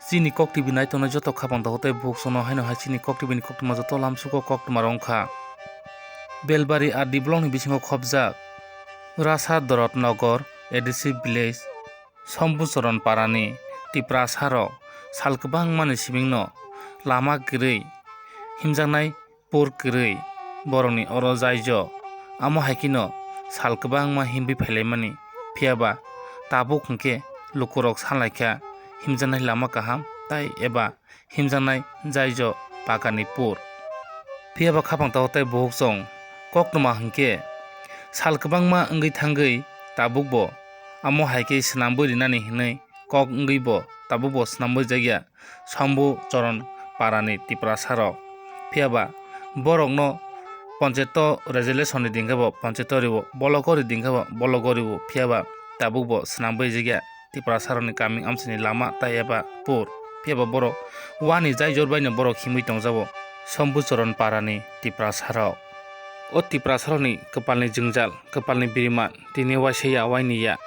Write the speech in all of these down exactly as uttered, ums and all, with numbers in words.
Chini Kok T V naitongnai joto khapang dohor tei bukhuk sono haino hai chini Kok T V ni koktwma joto lamsugo koktwma rok wngkha. Belbari R D block ni bisingo khopjak Rasa Dorot Nogor A D C village Sombuchoron parani Tiprasa rok sal kwbangmani simingno lama kwrwi himjaknai pur kwrwi borokni oro jaijo. Amo hai kheno sal kwbangma himwi phailaimani, phiyaba tabuk hwnkhe lukurok sanlaikha himjaknai lama kaham tai eba himjaknai jaijo pakani pur. Phiyaba khapang tago tei buhuk chong koktwma hwnkhe sal kwbangma wngwi thangwi tabukbo amo hai khe swnamwi rinani hwnwi kok wngwibo tabukbo swnamwi jakya. Sombu Choron parani Tiprasa rok. Phiyaba borokno ponchayato resolution ni dingkhe bo ponchayato riwo, bologo ri dingkhe bo bologo riwo, phiyaba tabukbo swnamwi jakya Tiprasa rokni kami amchaini lama tai eba pur. Phiyaba borok wani jai jor baino borok himwi tongjago Sombu Choron parani Tiprasa rok. O Tiprasa rokni kwpalni jwngjal, kwpalni biriman tini waisa ya waini ya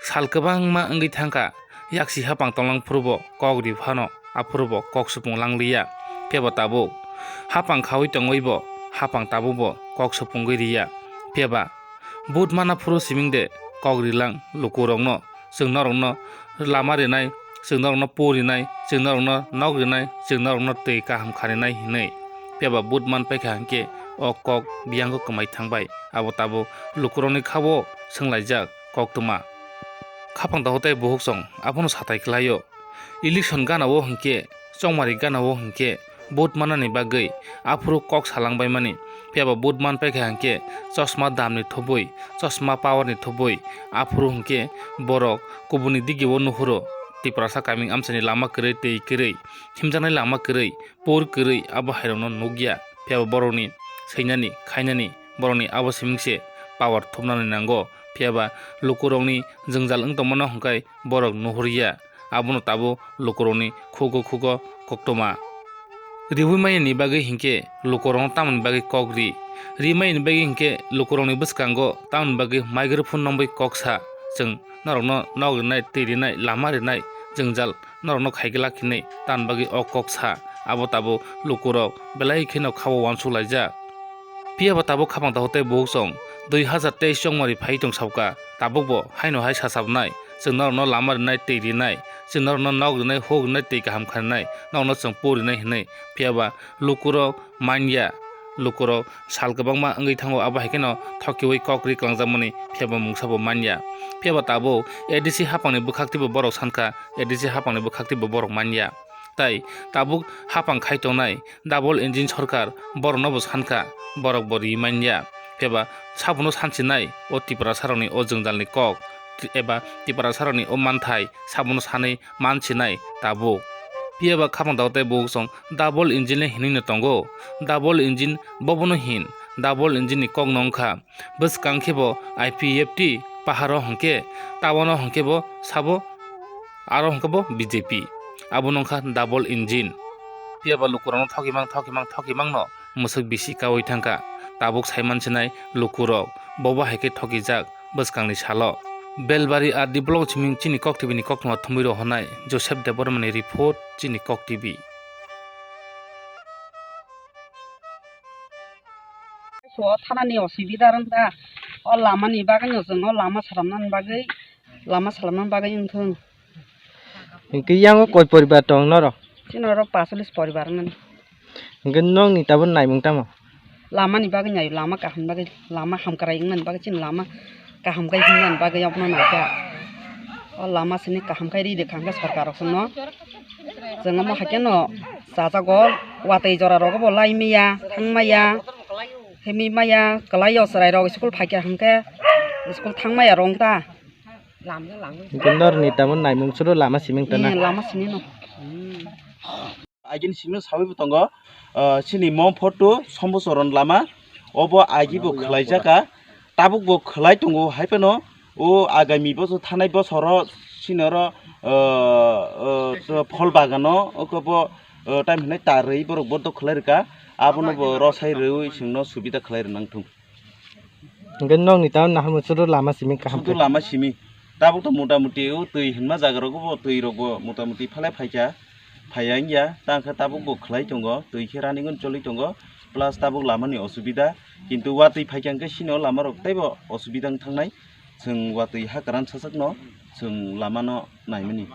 sal kwbangma wngwi thangkha. Yaksi hapang tonglang phuru bo kok ri phano, aphuru bo kok supung lang liya. Phiya bo tabuk hapang khaui tongwi bo hapang tabuk bo kok supungwi riya. Phiya ba but mana phuru siming de kok rilang lukurokno, chwng norokno lama rinai, chwng norokno pu rinai, chwng norokno nok rinai, chwng norokno twi kaham kharinai hinwi. Phiya ba but man paikha hinkhe o kok biyang kwmai thangbai. Abo tabuk lukurokni khao swnglaijak koktwma. Khapang tago tei buhuk chong abono satai kwlaio. Election gana o hinkhe, chongmari gana o hinkhe, vote manani bagwi aphuru kok salangbaimani. Phiya ba vote man paikha hinkhe, chosma damni thubui, chosma powerni thubui, aphuru hinkhe borok kubuni digio nuhuro. Tiprasa kaming amchaini lama kwrwi, twi kwrwi, himjaknai lama kwrwi, pur kwrwi abo hairokno nukya. Phiya ba borokni swinani, khainani, borokni abo simingse power thumnani nango. Phiya ba lukurokni jwngjal wng tongmano hwnkhe borok nuhurya. Abono tabuk lukurokni khugo khugo koktwma. Riwi manyani bagwi hinkhe lukurokno tamoni bagwi kok ri? Ri manyani bagwi hinkhe lukurokni bwskango tamoni bagwi microphone nongwi kok sa? Chwng norokno nok rinai, twi rinai, lama rinai jwngjal norokno khai glak hinwi tamoni bagwi o kok sa? Abo tabuk lukurok belai kheno khao uansuk laijak. Phiya ba tabuk khapang tago tei buhuk chong dui hazar teis chongmari phai tong sauka. Tabuk bo haino hai sasabnai, chwng norokno lama rinai, twi rinai, chwng norokno nok rinai, huk rinai, twi kaham kharinai, norokno chwng pu rinai hinwi. Phiya ba lukurok manya, lukurok sal kwbangma wngwi thango, abo hai kheno thokiwi kok ri kwlangjakmani, phiya ba mungsa bo manya. Phiya ba tabuk A D C hapangni bwkhak twibo borok sankha, A D C hapangni bwkhak twibo borok manya. Tai tabuk hapang khai tongnai double engine sorkar borokno bo sankha, borok bo ri manya. Phiya ba sabono sansinai o Tiprasa rokni o jwngjalni kok eba Tiprasa rokni o manthai sabono sanwi mansinai tabuk. Phiya ba khapang dago tei buhuk chong double engine le hinwi no tongo. Double engine bobono hin, double engine ni kok no wngkha. Bwskang khe bo I P F T paharo hwnkhe, tabano hwnkhe bo sabo, aro hwnkhe bo B J P. Abono wngkha double engine. Phiya ba lukurokno thokimang, thokimang, thokimang no mwswk bisi kaui thangkha. Tabuk saiman sinai lukurok, bobo hai khe thokijak bwskangni salo. Belbari R D block siming chini Kok T V ni koktwma thumui rohornai Joseph Debbarma ni report, chini Kok T V. So thanani osubida rwng da. O lamani bagwi no chwng o lama salamnani bagwi, lama salamnani bagwi wngthung. Hinkhe yango koi poribar tong norok? Chini oro pasolis poribar wngmani. Hinkhe nokni tabuk naimung tamo? Lamani bagwi naio, lama kaham bagwi, lama hamkrai wngnani bagwi chini lama kaham khe hingnani bagwi abono naikha. O lama sini kaham khe ri rwkha hwnkhe sorkar rok chwngno. Chwng omo haikhe no chajago, watwi jora rogo bo lai maya, thang maya, himwi maya, kwlai o chwrai rok school phaikha hwnkhe school thang maya rwng ta. Hinkhe norni tamo naimung suro lama siming tana? Eh, lama simi no. Agini simi sawi bo tongo, ah, chini Mom photo Sombochoron lama, obo agi bo khwlai jaka, tabuk bo khwlai tongo, hai phano o agami boso thanai bosoro chini oro, ah, ah, phol bagano oko bo, ah, time hinai ta rwi borok bondo khwlai rwkha, abono bo rosai rwi chwngno subida khwlai rwnang thung. Hinkhe nokni tamo nahar mung suro lama simi kaham khe? Sudu lama simi. Tabuk to mota moti o twi hinma jaga rogo bo twi rok bo mota moti phalai phaikha. Phaiya wngya, ta hwnkhe tabuk bo khlai tongo, twi khe running on choli tongo, plus tabuk lama ni osubida, kintu watwi phaikha hwnkhe chini o lama rok teibo osubida wng thangnai, chwng watwi ha kwran sasakno chwng lama no naimani.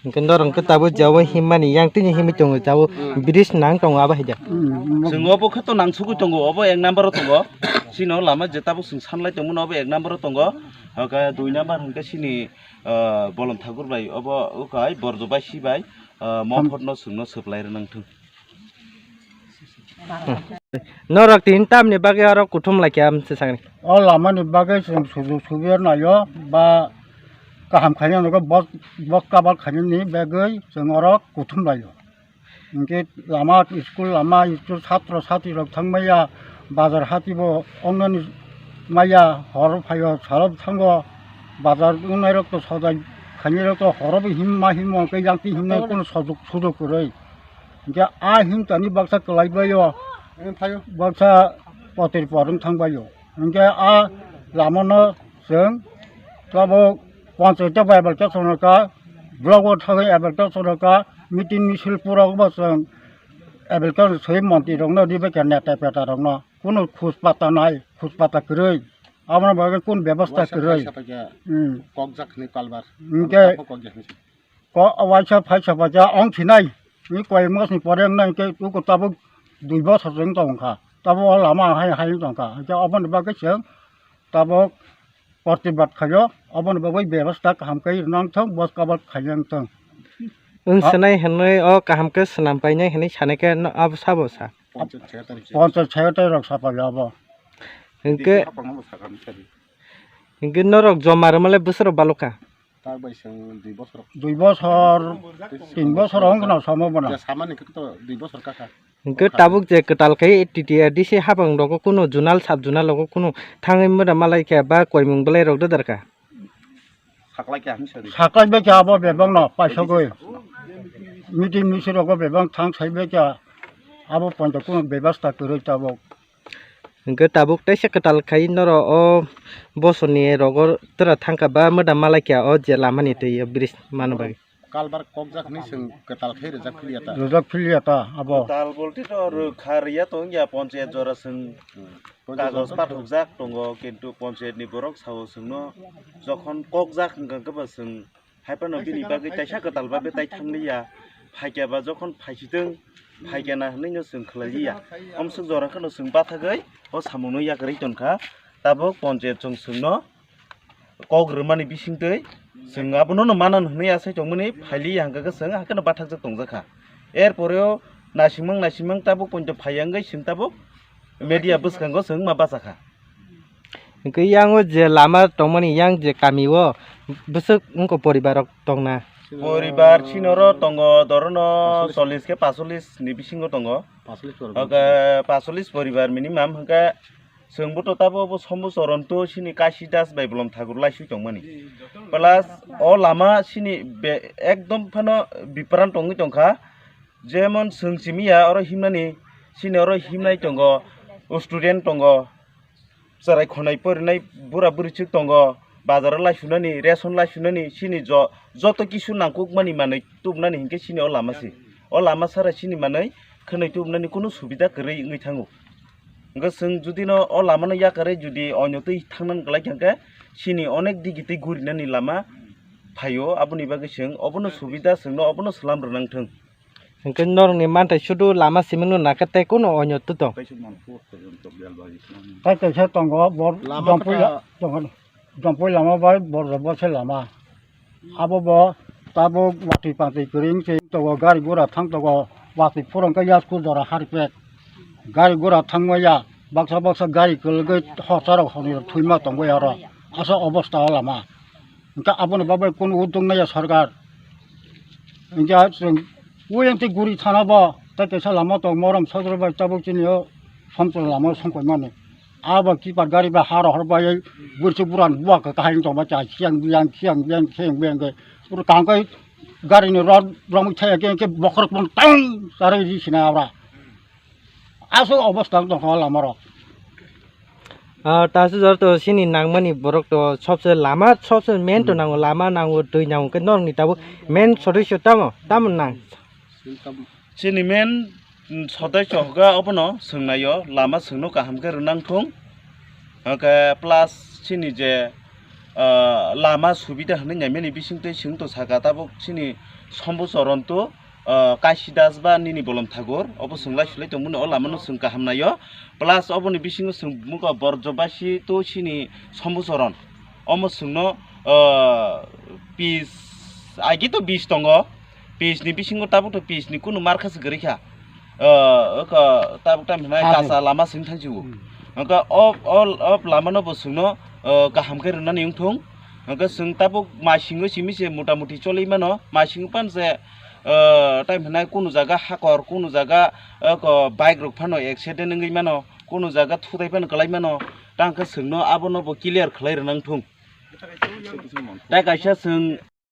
Hwnkhe norok hwnkhe tabuk jabo himmani yang tini himwi tongo, tabuk bridge nang tongo abo hai da. Chwng obo khe to nangsugwi tongo, obo ek number o tongo, chini o lama je tabuk chwng sanlai tongmani obo ek number o tongo, hwnkhe dui number hwnkhe chini ah, Bolom Thakur bai, obo ukai Borjo bai si bai, ah, Mophodno chwngno swplai rwnang thung. Norok tin tamni bagwi oro kuthum laikha amsa sakni. O lamani bagwi chwng sujuk subiya naio ba kaham khaina nogo bok, bok kabal khainani bagwi chwng oro kuthum laio. Hinkhe lama, school lama, school satro satrirok thangmaya, bazar hatibo wngnani maya, hor phaio, salo thango, bazar wngnairok to sodai khainairok to horobo himma himma, hinkhe yakti himnai kono sojok sujok kwrwi. Hinkhe a himtani baksa kwlaibaio, baksa potir por wng thangbaio. Hinkhe a lamano chwng tabuk panchayat o bai bai khe chwng ka, block o thangwi bai khe chwng ka, meeting misil pura bo chwng bai khe swi montri rokno ribai khe neta peta rokno kunu khus pata nai, khus pata kwrwi, aboni bagwi kunu bebosta kwrwi. Waisa paisa paikha Hmm. Kokjak hinwi kalbar. Hinkhe Kokjak hinwi. Ko waisa phaisa phaisa ong sinai. Ni koi mas ni pore wngnai hinkhe uko tabuk dui bosor se wng tong kha. Tabuk o lama hai hai wng tong kha. Hinkhe oboni bagwi chwng tabuk protibad khaio. Oboni bagwi bebosta kaham khe rwnang thung, bos kabal khaina wng thung. Wng Ha? Sinai hinwi o kaham khe swnam painai hinwi sanai khe no abo sabo sa. Panchayat secretary. Panchayat secretary rok sapai abo. Hinkhe, hinkhe norok joma rwmalai bwswk rok balokha. Tar bai chwng dui bosor. Dui bosor, tin bosor wng khna samo bono. Ya, samani khe to dui bosor kakha. Hinkhe tabuk je kwtal khai T T A D C habang rogo kuno zonal sub zonal rogo kuno thangwi moda malai khe ba koimung belai rok dadar kha. Saklai khe hamsa di. Saklai bai khe abo bebak no paisogwi. Meeting misi rogo bebak thang sai bai khe abo ponto kuno bebasta kwrwi tabuk. Hinkhe tabuk teisa kwtal khai norok o bosoni rogo tora thangkha ba moda malai kha o je lamani twi o bridge mano bagwi. Kalbar kokjak hinwi chwng kwtal khai rijak philiya ta. Rijak philiya ta abo. Kwtal bolte to rwkha rwya tongya panchayat jora chwng kagoj pathokjak tongo, kintu panchayat ni borok sao chwngno jokhon kokjak hwnkha khe ba chwng Hai phano bini bagwi taisa kwtal ba betai thang liya. Phaikya ba jokhon phaisitwng, phaikya na hinwi no chwng khlai liya. Omswk jora kheno chwng bathagwi o samungno yakarwi tonkha. Tabuk ponchayat chwng chwngno kok rwmani bisingtwi chwng abono no manan hinwi asai tongmani phai liya hwnkha khe chwng hakhe no bathakjak tongjakha. Er poreo naisingmang naisingmang tabuk ponchayat phaiya wngwi chwng tabuk media bwskango chwng ma bachakha. Hwnkhe yang o je lama tongmani yang je kami o bwswk wngkha poribar rok tongna? Poribar chini oro tongo dorono chollish khe pasolis ni bisingo tongo. Pasolis poribar. Oke, pasolis poribar minimum hwnkhe chwng bo to tabo bo sombo choron to chini Kasi Das bai Bolom Thakur laiswi tongmani. Plus o lama chini be-, ekdom phano bipran tongwi tongkha. Jemon chwng simi ya oro himnani, chini oro himnai tongo, student tongo, chwrai khonai porinai bura bwrwi chwk tongo, bazaro laisunani, ration laisunani, chini jo-, joto kisu nangkukmani manwi tubunani hinkhe chini o lama se. O lama sara chini manwi khwnwi tubunani kunu subida kwrwi wngwi thango. Hwnkhe chwng judino o lamano yakarwi judi onyo twi thangnani kwlai kha hwnkhe chini onek digi twi gurinani lama phaio, aboni bagwi chwng obono subida chwngno obono swlam rwnang thung. Hwnkhe norokni manthai sudu lama simingno nakha tei kunu onyo twi tong? Tai kaisa tongo, bor Lama Jampui kwthar. La-, tongo, Jampui lama bai Borjo bo se lama. Abo bo tabuk watwi patwi kwrwi wng se tongo, gari gura thang tongo, watwi phurung khe yasku jora harpet. Gari gura thangma ya, baksa baksa gari kwlwgwi horsa rok hwnwi thwima tongwi oro. Aswk obosta o lama. Hwnkhe aboni bagwi kunu uddog naiya sorkar. Hwnkhe chwng oyang tei guri thana bo tei kaisa lama tong morom sodro bai tabuk chini o somcholo lama songkoi mani. Abo kipat gari bai ha rohor bai bwrwswk buran buwa kahai tongma cha siyang biyang siyang biyang siyang biyang khe pura kaham khe gari ni rod romwi thaya khe bokhorok tang charwi ri sinai abra. Aswk obosta wng tongkha o lama rok. Ah, tasu jor to sini nangmani borok to sobse lama, sobse main to Hmm. nango, lama nango, twi nango, ke norokni tabuk main sodosyo tamo, tamo nang? Chini main, mm, sodosyo hwnkha obono swngnaio, lama swngno kaham khe rwnang thung. Hwnkhe plus chini je, ah, lama subida hwnwi naimani bisingtwi swng to saka tabuk chini Sombu Choron to, ah, Kashi Das ba nini Bolom Thakur, obo swng lai sulai tongmani o lamano swng kaham naio. Plus oboni bisingo swng mugo Borjobasi to chini Sombu Choron. Omo swngno, ah, pis, agi to bis tongo. Pis ni bisingo tabuk to pis ni kunu markha se kwrwi kha. Ah, oko tabuk tam hinai Abo. Kasa lama swng thang siwo. Hmm. Hwnkhe o, o, o lama no bo swngno, ah, kaham khe rwnani wng thung. Hwnkhe swng tabuk masingo simi se mota moti choli mano. Masingo pan se, ah, tam hinai kunu jaga hakor, kunu jaga, ah, oko bike rok phano accident wngwi mano, kunu jaga thutai phano kwlai mano. Tang khe swngno abono bo clear khlai rwnang thung. Tai kaisa chwng